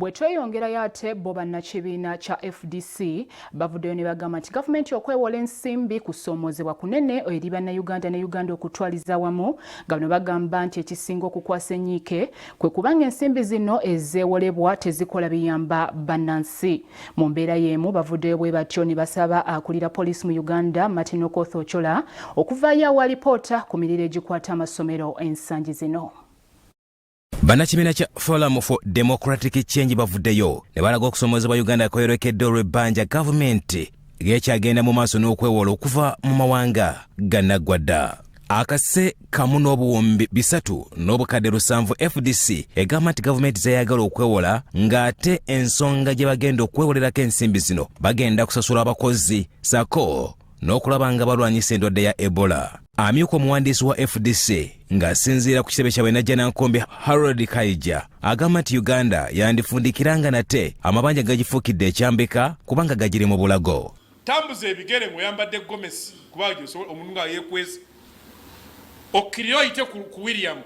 Bwe tweyongerayo ate bo bannakibiina kya FDC bavuddeyo ne bagamba nti gavumenti okwewola ensimbi kusoomoozebwa kunene eri bannayuganda ne Uganda okutwaliza awamu, nga bano bagamba nti ekisinga okukwasa ennyiike kwe kubanga ensimbi zino ezeewolebwa tezikola biyamba bannansi. Mu mbeera y'emu bavuddeyo bwe batyo ne basaba akulira poliisi mu Uganda Martin Okoth Ochola okuvaayo awa alipoota ku miriro egikwata amasomero ensangi zino. Bannakibiina kya Forum for Democratic Change bavuddeyo ne balaga okusomozebwa Uganda kweyolekedde olw'ebbanja gavumenti lyekyagenda mu maaso n'okwewola okuva mu mawanga gannaggwadda akase kamu n'obuwumbi 3 700. FDC egamba nti gavumenti zeyagala okwewola ng'ate ensonga gye bagenda okwewolerako ensimbi zino bagenda kusasula abakozi sako n'okulaba nga balwanyisa endwadde ya Ebola. Amyuka omuwandiisi wa FDC ng'asinziira ku kitebe kyabwe Najjanankumbi, Harold Kaija, agamba nti Uganda yandifundikiranga nate amabanja gagifuukidde ekyambika kubanga gagiri mu bulago. Tambuza ebigere ng'oyambadde gomesi, kuba omuntu nga yeekwese okkirire oyite ku William,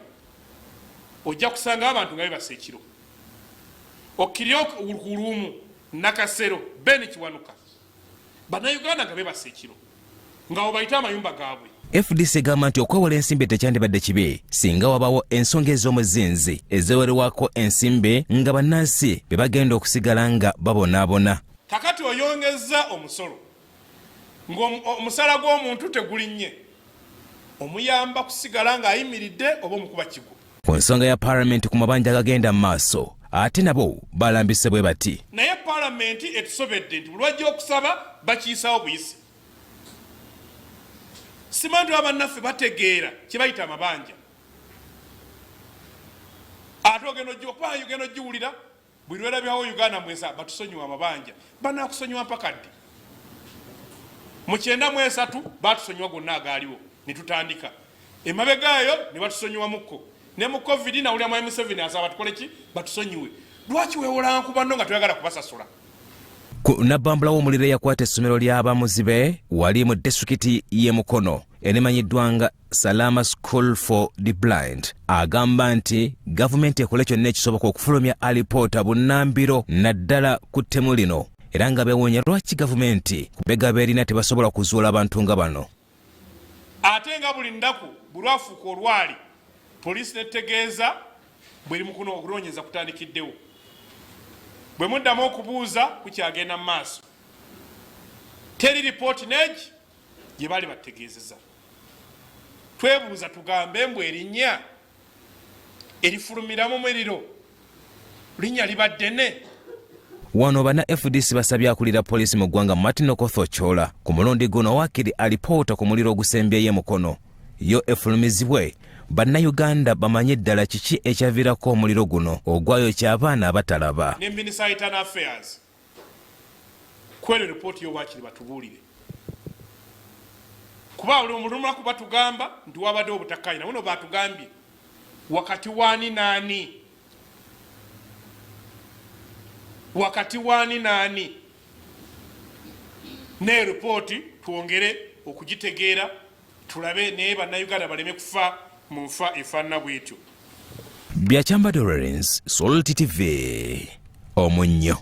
ojja kusanga abantu nga bebasa ekiro. Okkirire ku Luumu, Nakasero, Ben Kiwanuka, Bannayuganda nga bebasa ekiro nga obayite amayumba gaabwe. FDC egamba nti okwewola ensimbi tekyandibadde kibi singa wabawo ensonga ez'omuzinzi ezewerewako ensimbi nga bannansi be bagenda okusigala nga babonaabona. Kakati oyongeza omusolo ng'omusala gw'omuntu tegulinnye, omuyamba kusigala ng'ayimiridde oba omukuba kigo? Ku nsonga ya paalamenti ku mabanja agagenda mu maaso, ate nabo balambise bwe bati. Naye paalamenti etusobedde nti buli lwajja okusaba bakiyisawo buyisi. Simanyi nti bannaffe bategeera kye bayita amabanja. Ate ogenda ogenda ogiwulira buli lwerabyawo Uganda mwesa batusonyiwa amabanja. Banakusonyiwa mpaka ddi? Mu 93 batusonyiwa gonna agaaliwo ne tutandika emabega eyo ne batusonyiwamukko. Ne mu COVID nawulira mwami Museveni asaba tukole ki? Batusonyiwe. Lwaki weewolanga ku banno nga toyagala kubasasula? Ku nabbambula w'omuliro eyakwata essomero ly'abamuzibe wali mu disitulikiti y'e Mukono enemanyiddwa nga Salama School for the Blind, agamba nti gavumenti ekole kyonna ekisoboka okufulumya alipoota bunnambiro naddala ku ttemu lino, era nga beewuunya lwaki gavumenti kubega beerina tebasobola kuzuula abantu nga bano. Ate nga buli nnaku bwe lwafuuka olwali, poliisi netegeeza bweri mukuno okunoonyeza kutandikiddewo. Bwe muddamu okubuuza kukyagenda mu maaso, teri ripooti neegi gye baali bategeezeza. Twebuuza tugambe mbu erinnya erifulumira mu muliro linnya liba ddene. Wano banna FDC basabye akulira poliisi mu ggwanga Martin Okoth Ochola ku mulundi guno waakiri alipoota ku muliro ogusembyeyo Mukono yo efulumizibwe, Bannayuganda bamanye ddala kiki ekyaviirako omuliro guno ogwayokya abaana abatalaba. Ne Minisita Internal Affairs, kwero ripooti yo waakiri batubuulire, kuba buli omulunaku batugamba nti wabaddewo obutakkaanya. Nabuno batugambye wakati waani naani, wakati waani naani? Ne ripooti twongere okugitegeera tulabe, naye Bannayuganda baleme kufa mu nfa efaanana bwetyo. Byakyambadde Lawrence, Salt TV, Omunnyo.